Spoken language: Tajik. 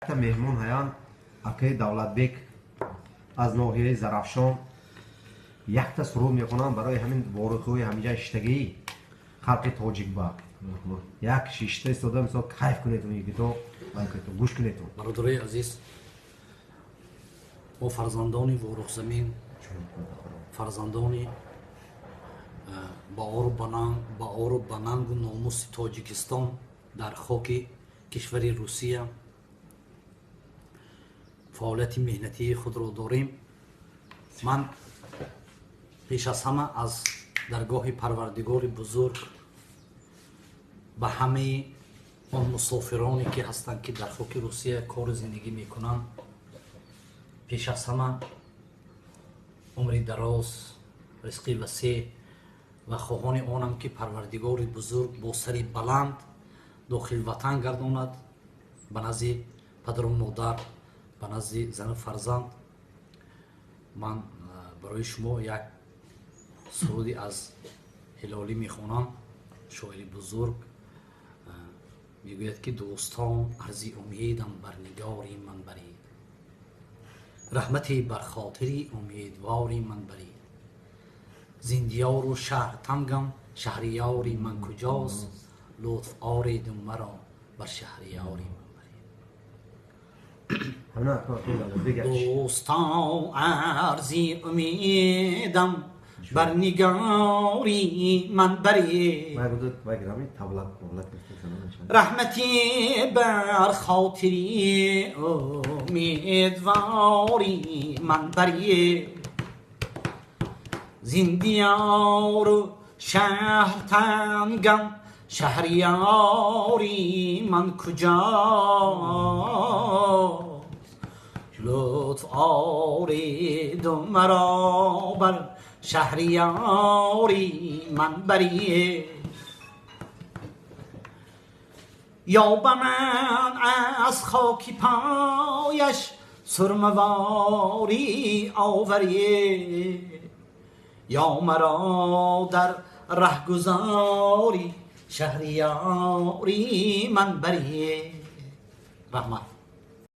Меҳмон ҳаян, акаи Давлатбек аз ноҳияи Зарафшон якта суруд мехонам барои ҳамин ворухиҳои ҳаминҷа шиштагии халқи тоҷикба. Як шишта истода, мисол, кайф кунедун, йигито, гӯш кунедун. Бародарои азиз, мо фарзандони Ворухзамин, фарзандони баору банангу номуси Тоҷикистон дар хоки кишвари Русия фаъолияти меҳнатии худро дорем. Ман пеш аз ҳама аз даргоҳи Парвардигори бузург ба ҳамаи он мусофироне, ки ҳастанд, ки дар хоки Русия кору зиндагӣ мекунанд, пеш аз ҳама умри дароз, ризқи васеъ ва хоҳони онам, ки Парвардигори бузург бо сари баланд дохил ватан гардонад, ба назди падару модар, ба назди зану фарзанд. Ман барои шумо як суруди аз Ҳилолӣ мехонам. Шоири бузург мегӯяд, ки: «Дӯстон, арзи умедам бар нигори ман баред, раҳмате бар хотири умедвори ман баред. Зин диёру шаҳр тангам, шаҳриёри ман куҷост? Лутф ореду маро бар шаҳриёри ман баред». Дӯстон, арзи умедам бар нигори ман баред, раҳмате бар хотири умедвори ман баред. Зин диёру шаҳр тангам, шаҳриёри ман куҷост? Лутф ореду маро бар шаҳриёри ман баред. Ё ба ман аз хоки пояш сурмаворӣ оваред, ё маро дар раҳгузори шаҳриёри ман баред». Раҳмат.